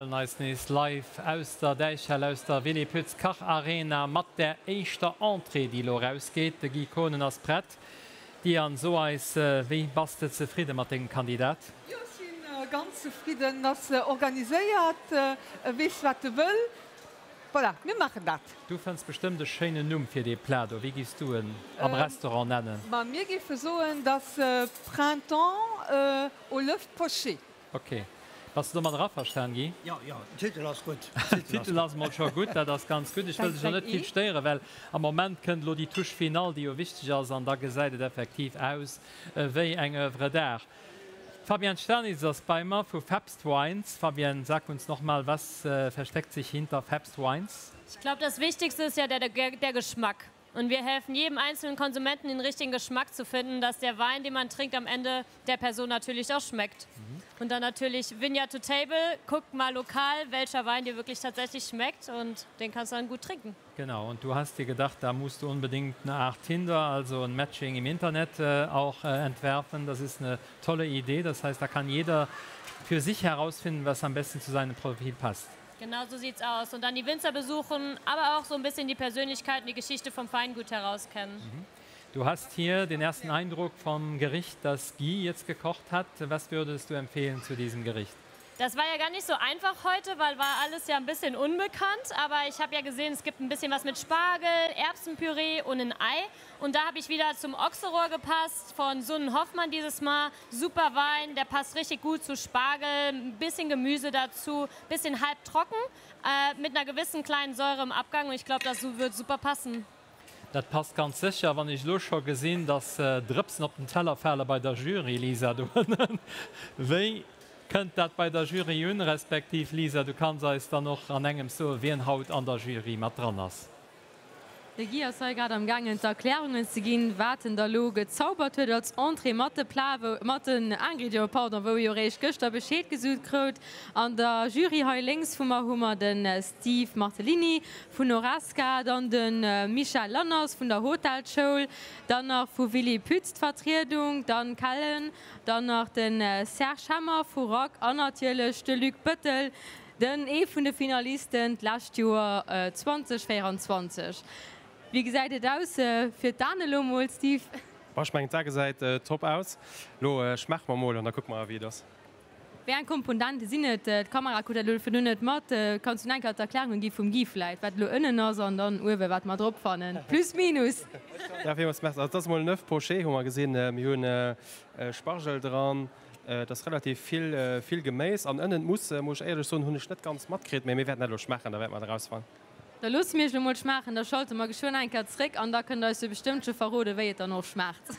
Eis nees live aus der Däichhal, aus der Willy Pütz Kacharena mat der éischter Entrée, déi elo erausgeet. De Guy Kohnen ass prett. Diane, so eis, wéi bass de zefridde mat dengem Kandidat? Jo, ech si ganz zefridden. En ass organiséiert, e weess wat e wëll. Voilà, mir maachen dat. Du fënns bestëmmt e schéinen Numm fir dee Plat do. Wéi giffs du en am Restaurant nennen? Ma mir géife soen, dass Printemps au l'oeuf poché. Ok. Bass de domadder averstan, Guy? Jo, jo, den Titel ass gutt. Den Titel ass emol scho gutt, dat ass ganz gutt. Ech wëll dech och net vill stéieren, well am Moment kënnt elo déi Touche finale, déi jo wichteg ass, an da gesäit et effektiv aus wéi eng Oeuvre d'art. D'Fabienne Sternitz ass bei mer vu Fabst Wines. Fabienne, sag uns noch mal, was versteckt sich hinter Fabst Wines? Ich glaub, das Wichtigste ist ja der, der Geschmack. Und wir helfen jedem einzelnen Konsumenten, den richtigen Geschmack zu finden, dass der Wein, den man trinkt, am Ende der Person natürlich auch schmeckt. Mhm. Und dann natürlich Vineyard to Table, guck mal lokal, welcher Wein dir wirklich tatsächlich schmeckt und den kannst du dann gut trinken. Genau, und du hast dir gedacht, da musst du unbedingt eine Art Tinder, also ein Matching im Internet äh, auch äh, entwerfen. Das ist eine tolle Idee. Das heißt, da kann jeder für sich herausfinden, was am besten zu seinem Profil passt. Genau so sieht's aus. Und dann die Winzer besuchen, aber auch so ein bisschen die Persönlichkeit und die Geschichte vom Feingut heraus kennen. Mhm. Du hast hier den ersten Eindruck vom Gericht, das Guy jetzt gekocht hat. Was würdest du empfehlen zu diesem Gericht? Das war ja gar nicht so einfach heute, weil war alles ja ein bisschen unbekannt. Aber ich habe ja gesehen, es gibt ein bisschen was mit Spargel, Erbsenpüree und ein Ei. Und da habe ich wieder zum Ochserohr gepasst von Sunnen Hoffmann dieses Mal. Super Wein, der passt richtig gut zu Spargel, ein bisschen Gemüse dazu, bisschen halbtrocken äh, mit einer gewissen kleinen Säure im Abgang. Und ich glaube, das wird super passen. Dat passt ganz sécher, wann ech elo scho gesinn, dass Drëpsen op den Teller fale bei der Jury, Lisa, do ënnen. Wéi kënnt dat bei der Jury un, respektiv, Lisa, du kanns eis dann och an engems soen, wien haut an der Jury mat dran ass. De Guy ass hei grad am gaangen d'Erklärungen ze ginn, wat en da lo gezaubert huet als Entrée mat de Plat, wou, mat den Ingrédienten, pardon, wou e jo réischt gëschter Bescheed gesot krout. An der Jury hei lénks vu mer hu mer de Steve Martellini vun Horesca, dann de Michel Lanners vun der Hotelschoul, dann nach vu Willy Pütz d'Vertriedung, d'Anne Kellen, dann nach de Serge Hemmer vu Rack an natierlech de Luc Bettel, Den ee vun de Finalisten d'lescht Joer 2024. Wéi gesäit et aus fir d'An elo mol, Steve? Boah, ech mengen d'A gesäit top aus. Lo schmaache mer mol an da kucke mer wéi et ass. Wéi eng Komponente sinn et? D'Kamera krut dat elo virdrun net mat. Kanns du enker d'Erklärungen gi vum Guy vläit, wat elo ënnen ass an dann uewe wat mer drop fannen? Plus minus. Ja, villmools Merci. Also et ass mol en Oeuf poché hu mer gesinn. Mir hunn Spargel dran. Et ass relativ vill, vill Geméis an ënnen d'Mousse, muss ech éierlech soen, hunn ech net ganz matkritt, mee mir wäerten dat elo schmaachen, da wäerte mer et erausfannen. Da loosse mir iech elo mol schmaachen, da schalte mer geschwënn eng Kéier zréck an da kënnt der eis jo bestëmmt scho verroden, wéi et dann och schmaacht.